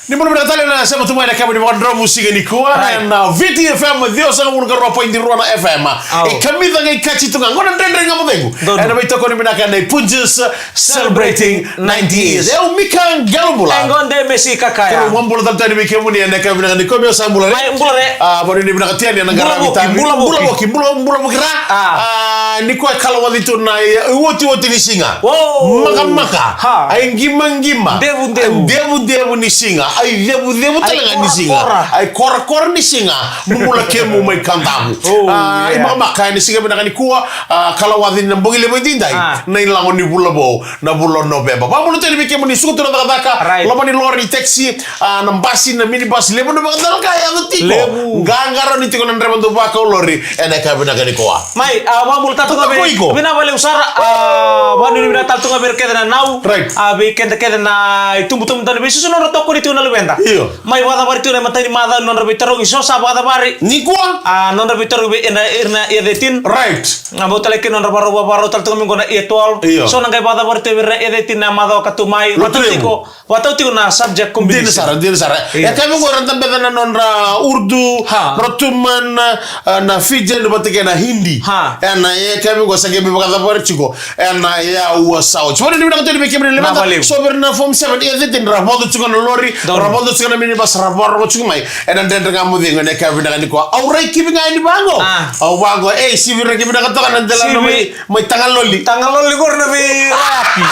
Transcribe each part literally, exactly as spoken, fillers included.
Ni bula vinaka tale na sema tu mai na keba ni vakadromu siga nikua. Right. Ena Viti F M, ciwasagavulu ka rua poidi rua na F M. Au. E kamica qai kaci tu ga, qo na Dredre Ga Mo Cegu. Donu. Ena veitokoni vinaka ena iPunjas, celebrating ninety years. E o Mika Qalobula. E qo de Mesi Kakaya. Keirau vakabula tale tu yani vei kemuni ena yakavi vinaka nikua, me o sa bula re. Mai bula re. A, vanuinui vinaka tu yani ena qaravi tavi. Bula voki, bula voki, bula voki ra. A. A, nikua e kalawaci tu na, e, otioti ni siga. Wow. Makamaka. Ha. Ai qimaqima. Devudevu. Ai devudevu ni siga. Ai cevucevu tale ga ni siga. Ai korakora. Ai korakora ni siga. Mumula kemu mai Kadavu. Oh, yeah. A, i makamaka ena siga vinaka nikua, a, kalawaci na bogi levu edaidai. A. Na ilago ni vula vou, na vula o Noveba. Vakabula tale vei kemuni suka tu na cakacaka. Right. Loma ni lori, taxi, a, na basi, na minibus, levu na vakacalaka e yaco tiko. Levu. Qaqarauni tiko na draiva dau vakau lori ena yakavi vinaka nikua. Mai, a, vakabula tale tu ga vei, vinaka vakalevu sara, a, vanuinui vinaka tale tu ga vei ira kece na nau. Right. A, vei keda kece na itubutubu dau ni veisusu, nodra tokoni tu na luveda. Io. Mai vakacavari tu na imatai ni macawa ni nodra veitarogi, so sa vakacavari. Nikua? A, nodra veitarogi vei ena, ena year thirteen. Right. A, bau tale kina nodra vakarau, vakarau tale tu ga mai qo na year twelve. Io. So na qai vakacavari tu vei ira na year thirteen na macawa ka tu mai. Lotu levu. Vakatau tiko, vakatau tiko na subject combination. Dina sara, dina sara. Io. E kaya vei qo era dabe na nodra Urdu, ha, Rotuman, a, na Fijian vata kei na Hindi. Ha. Ena, e kaya vei qo sa qai mai vakacavari tiko ena yaua sa oti. Vanuinui vinaka tu yani vei kemuni na luveda. Vinaka vakalevu. So vei ira na form seven, year thirteen, ra vodo tiko na lori, ra vodo tiko na minibus, ra vakarogo tiko mai ena Dredre Ga Mo Cegu ena yakavi vinaka nikua. Au rai kivi ga yani vaqo. A. Au vaqo, e, sivi rai kivi vinaka toka na delana mai, mai Tagaloli. Tagaloli qo na vei Rapi.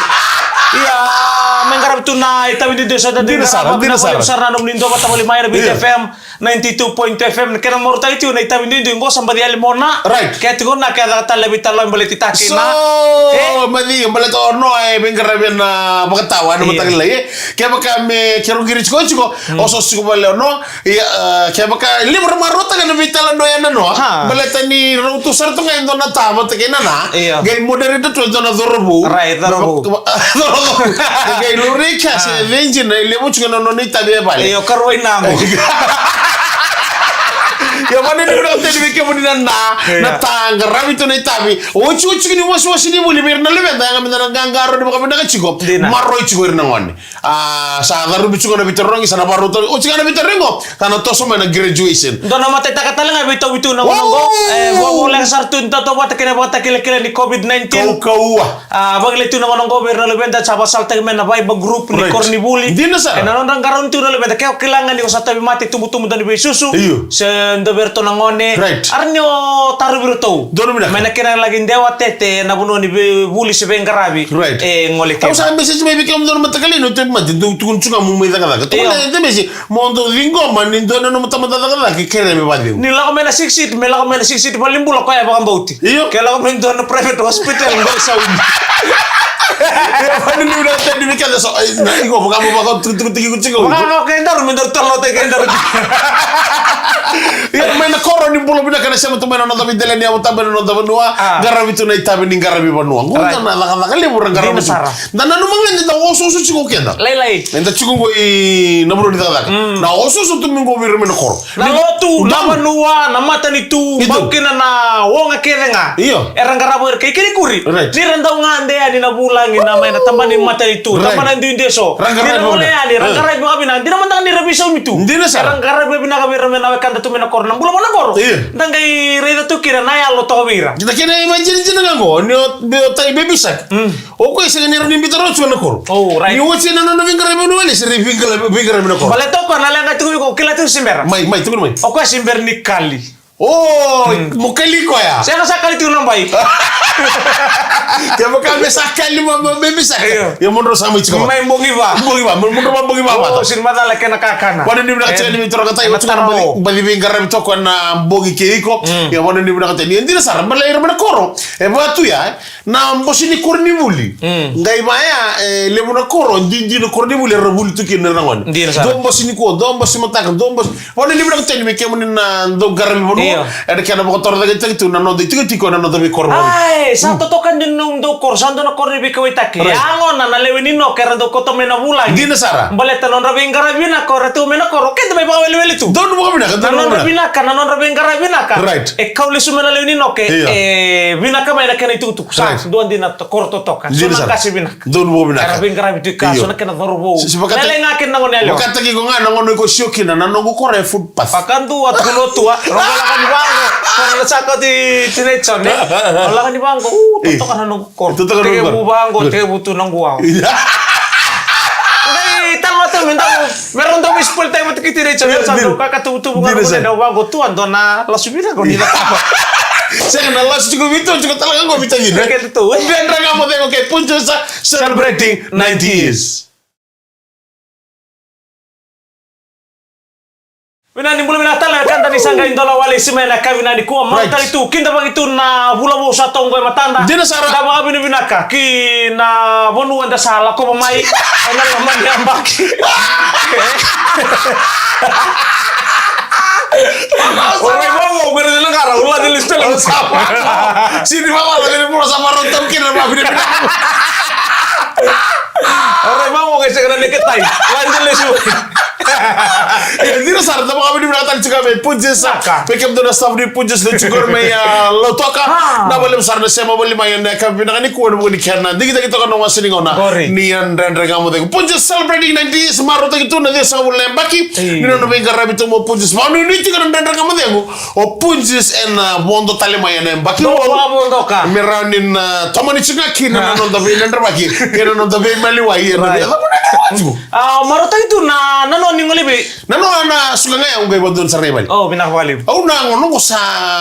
Ia, mai qaravi tu na itavi duidui, sa da dina sara, dina sara. Sara na nomuni dua vata voli mai na Viti F M. Ninety-two point two F M, kena marautaki tiko na itavi duidui qo sa baci yali mo na. Right. Ke tiko na ke caka tale na veitalanoa baleti take na. So, e, maci, baleta o Noa e veiqaravi ena vakatawa ena mataka lailai, e. Kevaka me keirau qiri tiko tiko, mm, o so tiko vale o Noa, ia, e, kevaka levu ra marautaka na veitalanoa ya na Noa. Ha. Baleta ni rau tu sara tu ga e dua na ta vata kei na na. Ia. Qai moderator tu e dua na cauravou. Right, cauravou. Cauravou. Qai laurai ka se, ah, vei dina e levu tiko na nona itavi e vale. Io, karua i na qo. Ia, vanuinui vinaka tu yani vei kemuni na na, io, na ta qaravi tu na itavi. Otioti tiko ni wasewase ni vuli vei ira na luveda, yaga meda na qaqarauni vakavinaka tiko. Dina. Maroroi tiko ira na gone. A, sa caruvi tiko na veitarogi, sa na vakarau tale. Oti ga na veitarogi qo, sa na toso mai na graduation. Dua na mataitaka tale ga e veitauvi tu na gauna qo. Wow! E, vakavoleka sara tu ni tautauvata kei na ivakatakilakila ni COVID nineteen. Kaukauwa. A, vakilai tu na gauna qo vei ira na luveda, sa vakasalataki mai na Viber group ni, right, koronivuli. Dina sara. E, na nodra qarauni tu na luveda, ke o kila ga ni ko sa tauvimate, tubutubu, dau ni veisusu. Io. Se dua vei iratou na gone. Right. Rawa ni o tarovi iratou. Donu vinaka. Mai na kena laki dewa tete na vanua ni veivuli se veiqaravi. Right. E gole kina. Au sa message mai vei kemudou na mataka lailai, ni o tauvimate, dou tukuna tu ga mo mai cakacaka. Io. Tukuna e message, mo dou ciqoma ni dua na nomu tamata cakacaka e kerea me vakacegu. Ni lako mai na Six Seat, me lako mai na Six Seat valenibula, koya e vakabauti. Io. Ke lako mai dua na private hospital, qori saumi. Ia, vanuinui vinaka tu yani vei keda so, e, na, iko, vaka mo vakatukituki tiko. Vaka mo kedaru, me daru talanoataki kedaru. Ia, mai na koro ni bula vinaka na sema tu mai na noda veidelaniyavu tabu ena noda vanua. Ah. Qaravi tu na itavi ni qaravi vanua. Right. Qo na cakacaka levu ra qaravi tu. Dina sara. Da nanuma ga ni da osooso tiko o keda. Lailai. Eda tiko qo ina vanua ni cakacaka. Mm. Na osooso tu mai qo vei ira mai na koro. Na lotu, na vanua, na matanitu, bau kina na oga kece ga. Io. Era qarava ira kei kenikuri. Right. Ni ra dau gade yani na vulagi na mai na tabana ni matanitu, right, tabana duidui eso. Ra qaravi vakavinaka. Ni ra gole yani, ra qaravi vakavinaka. Dina mada ga ni ra veisaumi tu. Dina sara. Era qaravi vakavinaka vei ira mai na wekada tu mai na koro. Na bula vua na koro. Io. Da qai raica tu kina na yalo toka vei ira. Dina kena imagination ga qo, ni o, ni o tai baby shark. Mm. O koya e sega ni rawa ni biuta rawa tiko na koro. Oh, right. Ni oti na nona veiqaravi vanua, se ra veiqaravi, veiqaravi na koro. Baleta o koya na leqa tiko vei koya, kila tiko se bera. Mai, mai, tukuna mai. O koya se bera ni kali. Oh, mm, mo kali koya. Sega, sa kali tiko na bai. Kevaka me sa kali ma, ma, me, me sa. Io. Ia mo drau sa mai tiko. Mai bogi va. Bogi va, mo, mo drau mai bogi va. Oh, vata. Sega ni macala kena kakana. Vanuinui vinaka tiko yani vei turaga tai, ena tiko na taro. Baci, baci veiqaravi toka na bogi kei iko. Mm. Ia vanuinui vinaka tiko yani. Ia dina sara, baleta ira mai na koro. E va tu ya, e. Na bose ni koronivuli. Mm. Qai vaya, e, levu na koro, duidui na koronivuli era vuli tu kina na gone. Dina sara. Dua bose nikua, dua bose mataka, dua bose. Vanuinui vinaka tiko yani vei kemuni na dau qaravi vanua. Io. Ena kena vakatorocaketaki tu na noda itikotiko ena noda veikoro. Ai, sa totoka ni nomudou koro, sa dua na koro ni veikauaitaki. Right. Yagona na lewe ni Noka era dau kauta mai na vulagi. Dina sara. Baleta na nodra veiqaravi vinaka era tu mai na koro, keda mai vakawelewele tu. Donu vakavinaka, donu vakavinaka. Na nodra vinaka, na nodra veiqaravi vinaka. Right. E kau lesu mai na lewe ni Noka, io, e vinaka mai na kena itukutuku. Sa, right, dua dina to-, koro totoka. So na qase vinaka. Donu vakavinaka. Era veiqaravi tu i ka, io, so na kena cauravou. Si, si vakata-, na leqa kei na gone yalewa. Vakataki iko ga na gauna iko sio kina na noqu koro e footpath. Vakadua, tulotua, rogo laka ni vaqo. Koro na sa kau ti, ti nei Jone. Rogo laka ni vaqo, u, totoka na noqu koro. Totoka na noqu koro. Tekivu vaqo, tekivu tu noqu au. Io. Qai tala mata me dau, me rau dau spoil time tu ki ti nei Jone. Io, sa dina. Dau kaka tuvutuvu ga. Dina, sa dau vaqo tu, a dua na lasu vinaka ni na kapa. Sega na lasu tiko vei tou, tiko tale ga qo vei tagina. Kei tou. Dredre Ga Mo Cegu kei Punjas celebrating ninety years. Vinaka ni bula vinaka tale na ka da ni sa qai dola wale i cima ena yakavi vinaka nikua. Right. Matai tu, kidavaki tu na vula vou sa tu qo e matada. Dina sara. Da vakavinavinaka ki na vanua da sa lakova mai. Ena loma ni yabaki. Orai vaqo, qori na qara, ula ni listela. Sini vaqo, ula ni bula sa marau tau kina na vavinavinaka. Orai vaqo, qai sega na neketai. Ula ni lesu. E dina sara, da vakavinavinaka tale tiko vei Punjas. Saka. Vei kemudou na staff ni Punjas na tiko mai, a, Lautoka. Ah. Na vale sara na sema vale mai ena yakavi vinaka nikua, ena vuku ni kena digitaki toka na wasa ni gauna. Qori. Ni a Dredre Ga Mo Cegu. Punjas celebrating ninety years, marautaki tu na ciwasagavulu na yabaki. Io. Ni nona veiqaravi tu mai o Punjas. Vakanuinui tiko na Dredre Ga Mo Cegu. O Punjas ena vodo tale mai ena yabaki. Dou vakavodoka. Me rawa ni na tomani tiko ga kina na noda veidredrevaki kei na noda veimaliwai ena vei-. Right. A, marautaki tu na, na nona ni gole vei. Na nona na suka ga ya au qai vadua sara na ivale. O, vinaka vakalevu. Au na gauna qo sa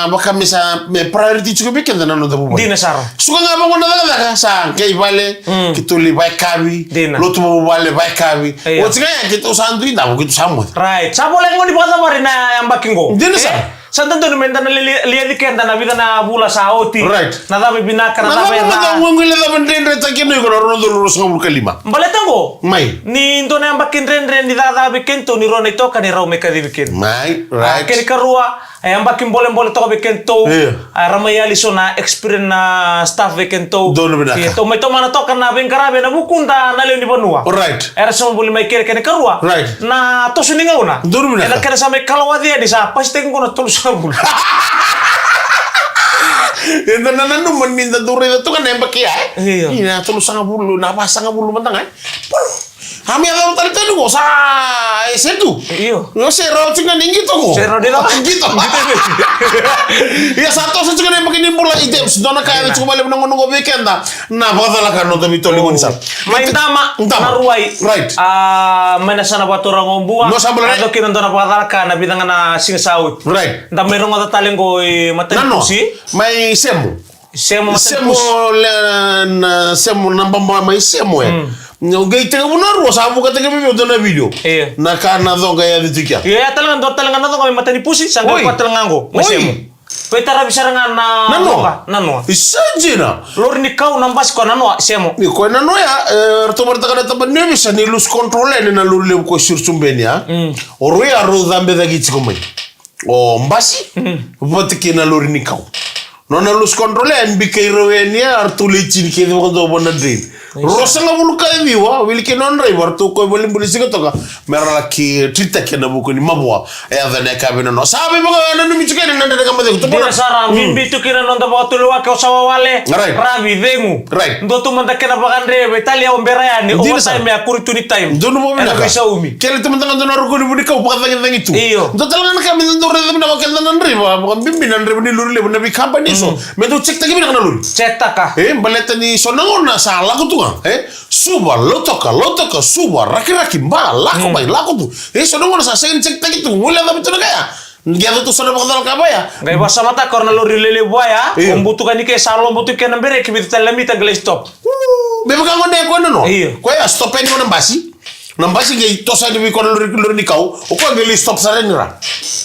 vaka me sa, me priority tiko vei keda na noda vuvale. Dina sara. Suka ga vaqo na cakacaka, sa qai vale, mm, keitou lai vakayakavi. Dina. Lotu vuvale vakayakavi. Io. Oti ga ya keitou sa dui davo, keitou sa moce. Right. Sa voleka qo ni vakacavari na yabaki qo. Dina sara. E? Sa dodonu meda na li-, li-, liaci keda na vica na vula sa oti. Right. Na cava e vinaka, na cava e ca. Na cava e ca, qo qo le cava dredretaki kina iko na rua na udolu ruasagavulu ka lima. Baleta qo. Mai. Ni dua na yabaki dredre ni cakacaka vei kedatou ni rua na itokani rau mai kacivi kina. Mai, right. A, kena ikarua, e yabaki bolebole toka vei kedatou. Io. A, ra mai yali so na experienced staff vei kedatou. Donu vinaka. Ia, tou mai tomana toka na veiqaravi ena vukuda na lewe ni vanua. Right. Era sa vuli mai kina, kena ikarua. Right. Na toso ni gauna. Donu vinaka. Ena kena sa mai kalawaci yani sa pasitaki qo na tolusagavulu. Eda na nanuma ni da dau raica toka na yabaki ya, e? Io. Ina tolusagavulu, na vasagavulu mada ga, e? A mai yacova tale tani qo sa, e, se tu. Io. Io, se rawa tiko ga ni qito qo. Se rawa ni rawa. Qito. Ia sa toso tiko na yabaki ni bula i Debs. Dua na ka e yaco tiko vakalevu na gauna qo vei keda. Na vakacalaka na noda veitolo ni gaunisala. Mai Dama, Dama. Na Ruai. Right. A, mai na yasana vakaturaga o Bua. No sa bula, right. A, dua kina dua na vakacalaka na vica ga na siga sa oti. Right. Da mai rogoca tale qo i Matanipusi. Nanoa. Mai Semu. Semu, Semu, Matanipusi. Le, na Semu, na baba mai Semu, e. Mm. Au qai tekivu na rua, sa vukataki vei au dua na video. Io. Na ka na coqa e yaco tiko ya. Io, ya tale ga, dua tale ga na coqa mai Matanipusi, sa qai, oi, koya tale ga qo, mai, oi, Semu. Koya e taravi sara ga na, nanoa, coqa, nanoa. Isa dina. Lori ni kau, na basi, koya nanoa, Semu. Ni koya nanoa ya, e, ratou vakaraitaka na tabana ni ovisa ni lose control yani na lori levu ko Sirusubeni ya. Mm. O rau ya rau cabe cake tiko mai. O basi, mm, vata kei na lori ni kau. Nona lose control ya, e bikai rau yani ya, a ratou lai tini kece vakadua vua na drain. Nice. Ruasagavulu ka ciwa, wili kei na nona draiva, a ratou kau i valenibula ni siga toka, me ra laki treat-taki ena vuku ni mavoa e yaco ena yakavi nanoa. Sa veivaka nanumi tiko yani na Dredre Ga Mo Cegu. Dina sara, mm, bibi tu kina na noda vakatulewa ke o sa wawale. Right. Ravi, cegu. Right. Dua tu mada kena vakadre, veitalia o bera yani, o, dina sara, overtime ya, kuri tu ni time. Donu vakavinaka. Ena veisaumi. Kele tu mada ga dua na ruku ni vunikau vakacagicagi tu. Io. Dua tale ga na ka me dau raica vinaka o keda na draiva, vakabibi na draiva ni lori levu, na veikabani eso. Mm. Me dau check-taki vinaka na lori. Check-taka. E, baleta ni so na gauna sa lako tu ga, e? Suva, Lautoka, Lautoka, Suva, Rakiraki, ba, lako mai, lako tu. E, so na gauna sa sega ni check-taki tu, qo le yaco tu na ka ya. Qai yaco tu so na vakacalaka vaya. Qai vakasamataka o ira na lori lelevu vaya. Io. O butuka ni ke sa lobo tu kena bereki, vica tale na mita qai lai stop. Uu, me vaka gone koya nanoa. Io. Koya stop yani na basi. Na basi qai tosa yani vei koya na lori, lori ni kau, o koya qai lai stop sara yani ra.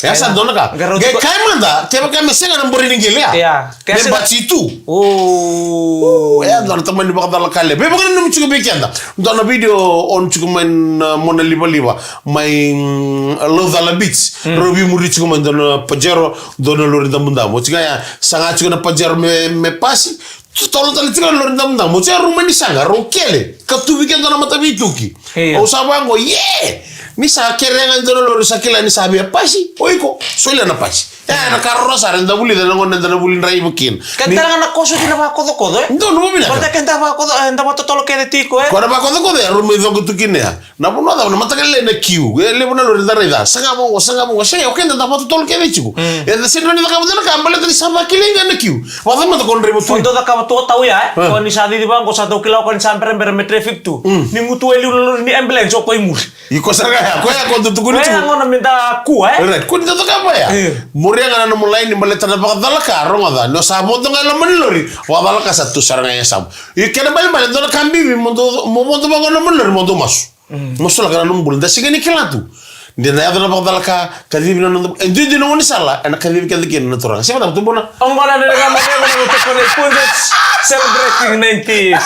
E sa dua na ka. Qai rauti qai ko- kaya mada, kevaka me sega na bore ni qele ya. Ia. Me bati tu. O. E dua na tamani vakacala ka levu. Veivakananumi tiko vei keda. Dua na video on tiko mai na Mona Livaliva. Mai, mm, Laucala Beach. Mm. Rau veimuri tiko mai dua na Pajero, dua na lori damudamu. Tiko ya, saga tiko na Pajero me, me pasi. Totolo tale tiko na lori damudamu. Oti rau mai ni saga, rau kele. Ka tu vei keda na mataveituki. Io. Au sa vaqo, ie! Ni sa kerea ga e dua na lori sa kila ni sa via pasi. O iko, solia na pasi. E, na ka roro sara, eda vulica na gone eda na vuli draiva kina. Ka ni tara ga na koso kina vakakocokoco, e? Donu, mo vinaka. Baleta keda vakakoco, e, da vakatotolo kece tiko, e? Ko na vakakocokoco, e, rau mai coqa tu kina ya. Na vanua cava na mataka lailai na kiu. E levu na lori da raica. Saga vaqo, saga vaqo, saga, o keda da vakatotolo kece tiko. Mm. E da sega ni cakava dua na ka, baleta ni sa vakilai ga na kiu. Vakacamata ko draiva tu. Ko dau cakava tu o tau ya, e? E. Ko ni sa cici vaqo, sa dau kila, ko ni sa berabera me traffic tu. Mm. Ni gutu e liu na lori ni ambulance, o ko i muri. Iko sara ga ya, ko ya ko dau tukuni tiko. Ko ya gona me da kua, e? Right, ko ni dau cakava ya. E. Muria ga na nomu laini, baleta na vakacalaka, rogoca. Ni o sa vodo ga e loma ni lori, vakacalaka sa tu sara ga ya samu. Io, kena ibalebale, dua na ka bibi, mo dou, mo vodo vaqo na nomu lori, mo dou masu. Mm. Masulaka na nomu bula, da sega ni kila tu. Ni da yaco na vakacalaka, kacivi na noda, e duidui na gaunisala, ena kacivi keda kina na turaga. Sega na tu bona. Oqo na nodra ka mo levu na tokoni Punjas, celebrating ninety years.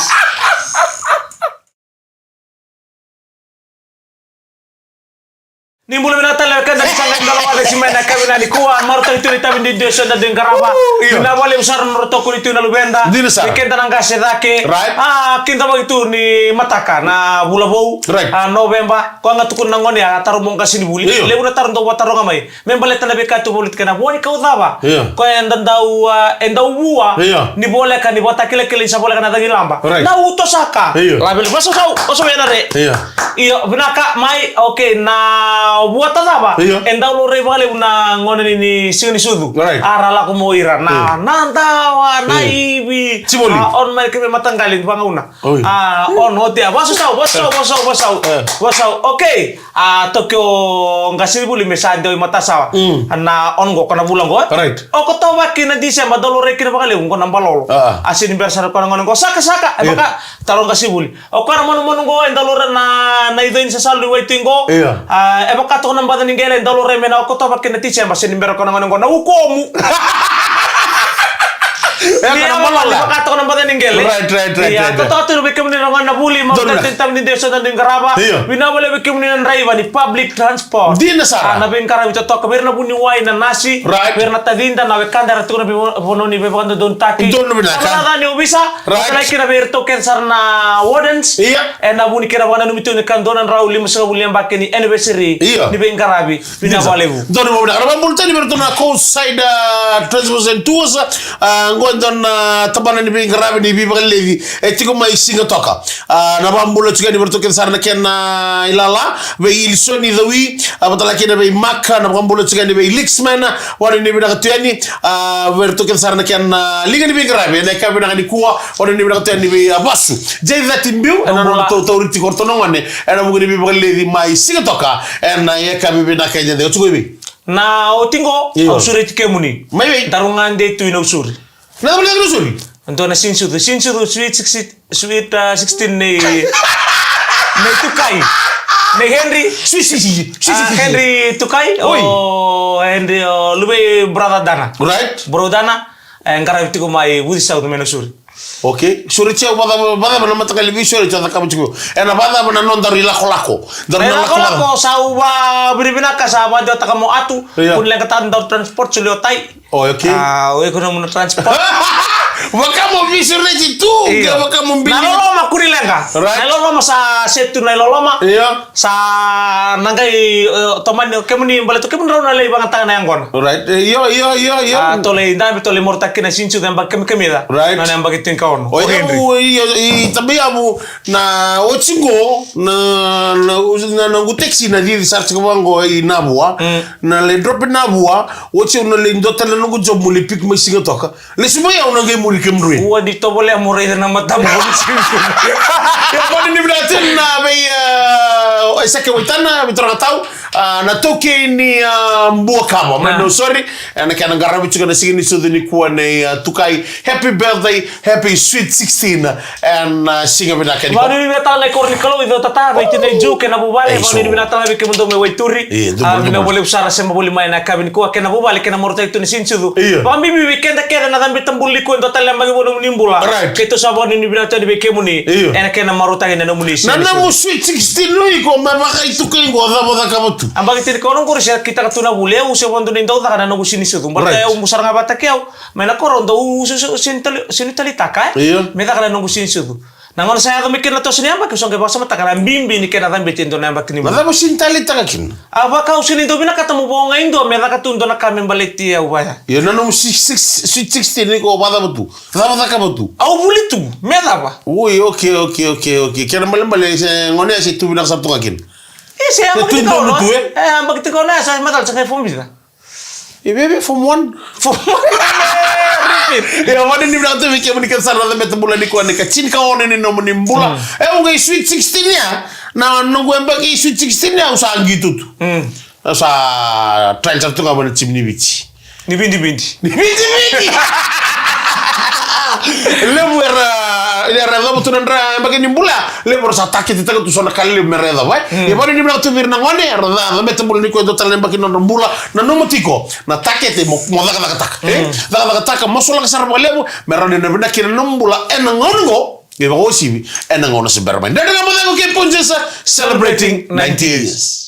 Ni bula vinaka tale vei keda ni sa qai dolavi wale si mai na yakavi nikua, marautaki tu na itavi ni dui eso eda dui qarava. Io. Vinaka vakalevu sara na nodratou kune tu na luveda. Dina sara. Vei keda na qase cake. Right. A, kidavaki tu ni mataka na vula vou. Right. A, Noveba. Koya ga tukuna na gone ya, a taro mo qasenivuli. Io. Levu na taro dau vakataroga mai. Me baleta na veika tu voliti kei na vua ni kau cava. Io. Koya eda dau, a, e dau vua. Io. Ni voleka, ni vakatakilakila, ni sa voleka na cagilaba. Right. Na uto saka. Io. Laveli, vasausau, vasausau ena re. Io. Io, vinaka, mai, okay, na vua tacava. Io. E dau laurai vakalevu na gone ni, ni siga ni sucu. Right. A ra lako mo ira, na, io, na dawa, na, io, ivi. Sivoli. A, on mai kei me mataqali, vagauna. Oi. A, on, oti, a, vasausau, vasausau, vasausau, vasausau. E. Vasausau, okay. A, toki o qasenivuli me sa dau i matasawa. Mm. Na on qo, ko na vula qo, e? Right. Okotova kei na Tiseba, dau laurai kina vakalevu, qo na balolo. A. A sega ni bera sara ko na gone qo, saka, saka, e, io, vaka, taro qasenivuli. O koya na manumanu qo, e dau laurai na, na icoi ni sasalu ni waitui qo. Io. A, e vaka toka na baca ni qele, e dau laurai mai na Okotova kei na Tiseba, sega ni bera ko na gone qo, na ukomu. E, ia, ko na balolo. E vaka toka na baca ni qele. Right, right, right, ia, right, right. Totoka tu vei kemuni na gone na vuli, ma, donu, vinaka, tani tani de so na ni qarava. Io. Vinaka vakalevu vei kemuni na draiva ni public transport. Dina sara. A, na veiqaravi totoka, vei ira na vuniwai, na nasi. Right. Vei ira na tacida, na wekada era tukuna vei vo-, vanua ni veivakadodonutaki. Donu vinaka. Sa vakacacani ovisa. Right. Vakacalai kina vei iratou kece sara na wardens. Ia. Ena vuni kei na vakananumi tu ni ka dua na drau limasagavulu na yabaki ni anniversary. Ia. Ni veiqaravi. Vinaka vakalevu. Donu vinaka. Na vakabula tale vei iratou na Coast Side, a, Transports and Tours, a, qo e dua na tabana ni veiqaravi ni veivakaleci e tiko mai Sigatoka. A, na vakabula tiko yani vei iratou kece sara na kena ilala, vei Ilisoni Cawi, a, vata kei na vei Maka, na vakabula tiko yani vei Lixman, vakanuinui vinaka tu yani, a, vei iratou kece sara na kena liga ni veiqaravi ena yakavi vinaka nikua, vakanuinui vinaka tu yani vei, a, Vasu. Jay Thati Biu, ena nona tautauri tiko o ratou na gone, ena vuku ni veivakaleci mai Sigatoka, ena yakavi vinaka e dede. O tiko i vei? Na oti qo, io, au sureti kemuni. Mai vei? Daru gade tu i Nausori. Na cava na Nausori? Dua na Shinsudu, Shinsudu, Sweet sixteen, Sweet, a, sixteen nei, nei Tukai. Nei Henry. Sweet sixteen, Sweet sixteen. A, Henry Tukai. Oi. O Henry, o luvei brother Dana. Right. Brother Dana, e qaravi tiko mai Vuci South mai Nausori. Okay. Sureti au, vacava, vacava na mataqali veisureti au cakava tiko. Ena vacava na nodaru ilakolako. Daru na ilakolako, sa u vavinavinaka, sa vakadewataka mo atu. Ia. Kua ni leqataka na daru transport, solia o Tai. O, okay. A, o iko na nomu transport. Vaka mo veisureti tu, ia, ke vaka mo bili. Na iloloma kua ni leqa. Right. Na iloloma sa set tu na iloloma. Ia. Sa na qai, e, tomani, kemuni baleta kemuni rau na lai vakayagataka na yaqona. Right. E, io, io, io, io. A, tou lai dabe, tou lai marautaka kina Shinsudu na yabaki kemikemi ca. Right. Na yabaki tinikaono. O, o Henry. Io, io, i tabe yavu na oti qo, na, na, na, na noqu taxi na cici sara tiko vaqo i Navua. Mm. Na lai drop i Navua, oti au na lai dua tale na noqu job mo lai pick mai Sigatoka. Lesu mai au na qai muri kemudroi. Ua ni tovolea mo raica na matamu. Ia, vakanuinui vinaka tu na vei, e, Aisake Waitana, vei Turaga Tau, Ah, na taukei ni, ah, Buakava mai Nausori, ena kena qaravi tiko na siga ni sucu nikua nei, ah, Tukai. Happy birthday, happy sweet sixteen. Ena, ah, siga vinaka nikua. Vakanuinui vinaka tale ga i koro ni Kalou i Cautatā, vei tinai Ju kei na vuvale. Vakanuinui vinaka tale ga vei kemudou mai Waituri. Io, vinaka vakalevu sara sema voli mai ena yakavi nikua kei na vuvale kei na marautaki tu ni siga ni sucu. Vakabibi vei keda kece na cabeta bula nikua, e dua tale na yabaki vou nomuni bula. Keitou sa vakanuinui vinaka tu yani vei kemuni ena kena marautaki na nomuni siga ni sucu. Na nomu sweet sixteen o iko me vakaitukai qo, cava o cakava tu? A baki tini ka ono qori se kitaka tu na vuli, au se vakadua ni dau caka na noqu siga ni sucu. Baleta au, au sara ga vakataki au mai na koro, dau se, se, sega ni tali, sega ni taleitaka, e? Me caka na noqu siga ni sucu. Na gauna sa yaco mai kina na toso ni yabaki, au sa qai vakasamataka na bibi ni kena cabeti e dua na yabaki ni bula. Na cava o sega ni taleitaka kina? A vaka au sega ni dau vinakata mo voqa e dua me caka tu dua na ka me baleti au vaya. Io, na nomu six, six, sweet sixteen o iko vakacava tu? Cava o cakava tu? Au vuli tu, me cava? Oi, okay, okay, okay, okay. Kena ibalebale se gone ya se tu vinaka sara tu ga kina. E, se yabaki tini ka ono, e? E, yabaki tini ka ono ya sa macala sa qai form vica? E veve, form one? Form one. Io, vakanuinui vinaka tu vei kemuni kece sara na cabeta bula nikua, na ikatini ka ono ni nomuni bula. E, au qai sweet sixteen ya, na noqu yabaki sweet sixteen ya, au sa qito tu. Au sa trial sara tu ga mai na timi ni Viti. Ni vidividi. Ni vidividi. Levu era, era yacova tu na nodra yabaki ni bula. Levu era sa taketitaka tu so na ka levu me ra yacova, e? Ia vakanuinui vinaka tu vei ira na gone, era ca, cabeta bula nikua e dua tale na yabaki ni nodra bula. Nanuma tiko na takete mo, mo cakacakataka, e? Cakacakataka, masulaka sara vakalevu me rawa ni na vinaka kina na nomu bula ena gauna oqo, e vakauasivi ena gauna se bera mai. Dredre Ga Mo Cegu kei Punjas, celebrating ninety years.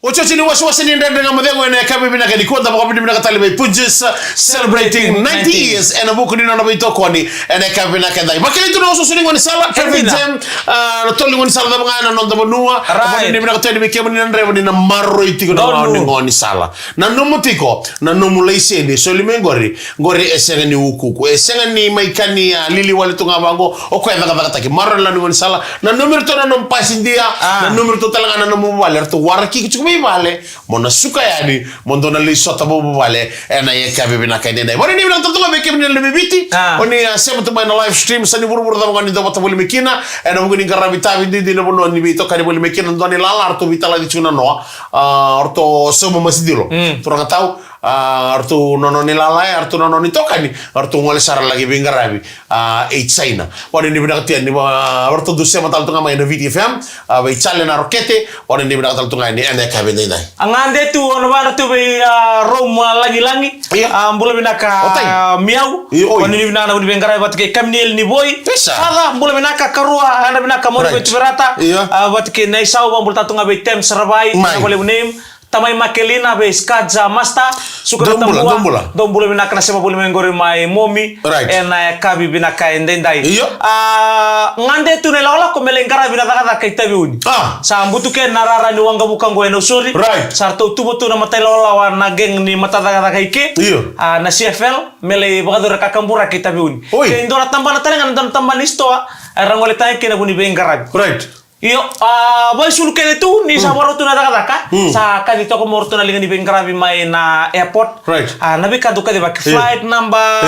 Otioti ni wasewase ni Dredre Ga Mo Cegu ena yakavi vinaka nikua, da vakavinavinaka tale vei Punjas, celebrating ninety years ena vuku ni nona veitokoni ena yakavi vinaka edai. Vakilai tu na osooso ni gaunisala, traffic jam, ah, na tolo ni gaunisala cava ga ena noda vanua. Vakavinavinaka tu yani vei kemuni na draiva ni na maroroi tiko na gauna ni gaunisala. Nanuma tiko na nomu laiseni, soli mai qori. Qori e sega ni ukuuku, e sega ni mai ka ni, ah, lili wale tu ga vaqo, o koya e cakacakataki. Maroroi na nomu gaunisala, nanumi iratou na nomu pasidia, nanumi iratou tale ga na nomu vale, eratou waraki iko tiko mai vale, mo na suka yani mo dua na lesu sota vakavuvale ena yakavi vinaka edaidai. Vakanuinui vinaka tale tu ga vei kemuni na lewe i Viti, o ni, ah, sema tu mai na live stream, sa ni vuravura cava ga ni dau vata voli mai kina, ena vuku ni qaravi tavi duidui na vanua ni veitokani voli mai kina, dua na ilala, eratou veitalaci tiko na noa, ah, eratou Sauma Masidilo. Turaga tau, ah, eratou nona ni lala, eratou nona ni tokani, eratou gole sara laki veiqaravi, ah, e China. Vakanuinui vinaka tu yani, ah, eratou dau sema tale tu ga mai na Viti F M, ah, vei Chale na Rokete, vakanuinui vinaka tale tu ga yani ena yakavi edaidai. A gade tu, o na vara tu vei, ah, Rome, ah, Lagilagi. Io. Ah, bula vinaka, Otai. Ah, Miau. Io, oi. Vakanuinui vinaka na vuni veiqaravi vata kei Kaminieli ni Voi. Isa. Saka, bula vinaka, karua, yadra vinaka, Moni Vei Tuverata. Io. Ah, vata kei Naisau, vakabula tale tu ga vei Tem Saravai, na valevu name. Tamai Makelina vei Skaja Master, suka na tabua. Dou bula, dou bula. Dou bula vinaka na sema voli mai qori mai Momi. Right. Ena yakavi vinaka edaidai. Io. Ah, gade tu na ilakolako me lai qaravi na cakacaka i Taveuni. Ah. Sa butuke na rara ni waqavuka qo e Nausori. Right. Sa ratou tuva tu na matailawalawa na gang ni matacakacaka i ke. Io. Ah, na C F L, me lai vakacuraki na kakaburaki i Taveuni. Oi. Kei dua na tabana tale ga, na dua na tabana ni sitoa, era gole tale kina vuni veiqaravi. Right. Io, ah, vakaisulu kece tu, ni sa vakarau tu na cakacaka, sa kaci toka mai o ratou na liga ni veiqaravi mai na airport. Right. Ah, na veika dau kacivaki, flight number,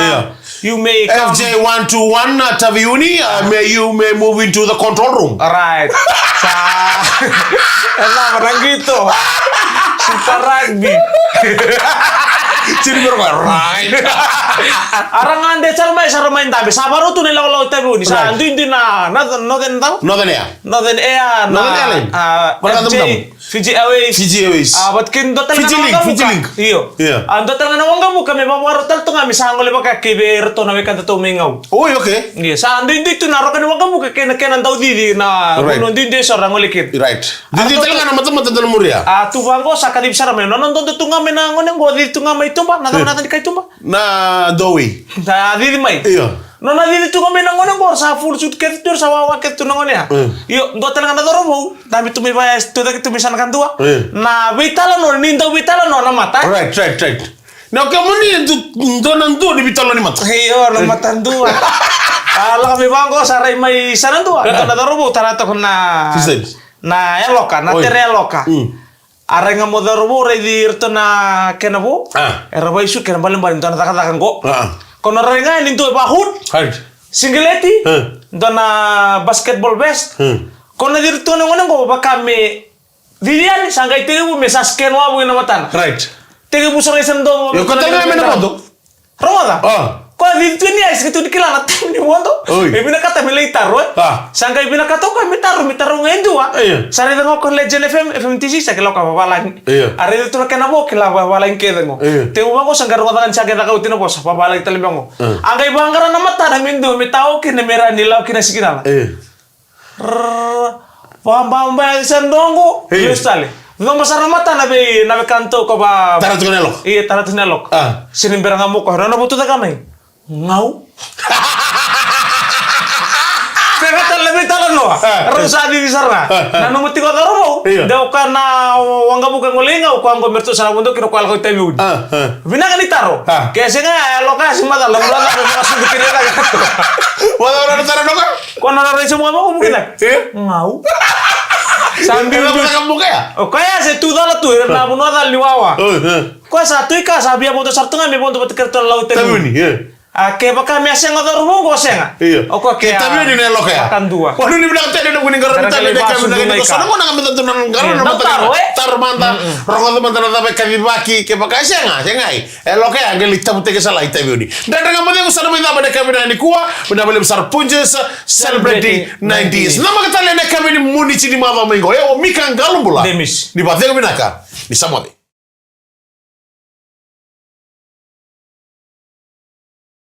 you may come. F J one two one, uh, Taveuni, uh, may, you may move into the control room. Right. Sa, e cava na qito? Super Rugby. Sini bro, right. A ra gade sara mai, sa ra mai dabe. Sa vakarau tu na ilakolako i Taveuni. Sa duidui na, na Northern, Northern cava? Northern Air. Northern Air, na, Northern Airline. Ah, Fiji Airways. Fiji Airways. Ah, vata kei dua tale ga na waqavuka. Fiji Link, Fiji Link. Io. Yeah. Ah, dua tale ga na waqavuka me vavakarau tale tu ga me sa gole vaka kei vei iratou na wekadatou mai Gau. Oi, okay. Io, sa duidui tu na roka ni waqavuka kei na kena dau cici na vanua duidui eso ra gole kina. Right. Duidui tale ga na matamata dau na muria. Ah, tu vaqo sa kacivi sara mai. Nona dodo tu ga mai na gone qo, cici tu ga mai tuba, na cava na yaca ni kai tuba? Na doorway. Na cici mai. Io. Nona cici tu ga mai na gone qo, sa full suit kece tu, sa wawa kece tu na gone ya. Mm. Io, dua tale ga na cauravou, dabe tu mai vaya, tucake tu mai sana kadua. Mm. Na veitalanoa, ni dau veitalanoa na mata. Right, right, right. Na kemuni, du-, dua na dua ni veitalanoa ni mata. Io, na mata dua. A lako mai vaqo, sa rai mai sana dua. Ah. Dua na cauravou, tara toka na, na yaloka, na tere yaloka. Mm. A rai ga mo cauravou, raici iratou na kena vo. Ah. Era vakaisulu kena balebale dua na cakacaka qo. Ah. Ko na rai ga ni dua e vaka hood. Right. Singileti. Ah. Dua na basketball vest. Hmm. Ko na ciri tu na gone qo vaka me cici yani, sa qai tekivu me sa scan wavoki na matana. Right. Tekivu sa rai sa domo. Io, ko tale ga me na vodo. Rogoca. Ah. Ko cici tu ni ai, sa ka tu ni kila na time ni vodo. Oi. E vinakata me lai taro, e. Ah. Sa qai vinakata o koya me taro, me taro ga e dua. Io. Sa raica ga o koya Legend F M, F M T C, sa kila o koya vavalagi. Io. A raica tu na kena vo, kila vavalagi kece qo. Io. Tekivu vaqo sa qai rogoca ga ni sa qai caka oti na vosa, vavalagi tale beka qo. Ah. A qai vaqara na matana me dua, me tao kina me ra ni lau kina sikinala. Io. Rrrr. Vababa ya sa doqo. Io. Io, stale. Doba sara na matana vei na veikantou ka va. Tara tu na yaloka. Io, tara tu na yaloka. Ah. Sini bera ga mo koya. Na, na votu caka mai. Ngau. Pega tale na veitalanoa. Ah. Rau sa cici sara ga. Ah, ah. Na nomu tiko cauravou. Io. De o koya na waqavuka qo lai ga, o koya qo me ratou sa na vodo kina o koya lako i Taveuni. Ah, ah. Vinaka ni taro. Ah. Ke sega, e loka si macala, vula cava me vakasucu kina e cake. Vula cava na taro noka? Ko na raica mo, mo, mo, kina. Eh? Ngau. Sa biu, biu. Ka mo kaya? O koya se tu cala tu, e na vanua cala ni wawa. Oh, eh. Koya sa tu i ka, sa via vodo sara tu ga me vodo vata kei ratou na Lau Taveuni. Taveuni, eh. A kevaka me a sega cauravou qo, sega. Io. O koya ke a Taveuni na yaloka ya. Vakadua. Vanua ni vinaka tale na vuni qaravi tale na yakavi vinaka ni ko sa na gona ga me tatu na qaravi na mataka. Taro, eh? Taro mada, rogoca mada na cava e kacivaki, kevaka e sega, sega i. E loka ya, qai lai tavutaki sara i Taveuni. Dredre Ga Mo Cegu sa na mai cava na yakavi nikua, vinaka vakalevu sara Punjas, celebrating nineties. Namaka tale na yakavi ni Moniti ni macawa mai qo. E o Mika Qalobula. Demis. Ni vakacegu vinaka, ni sa moce.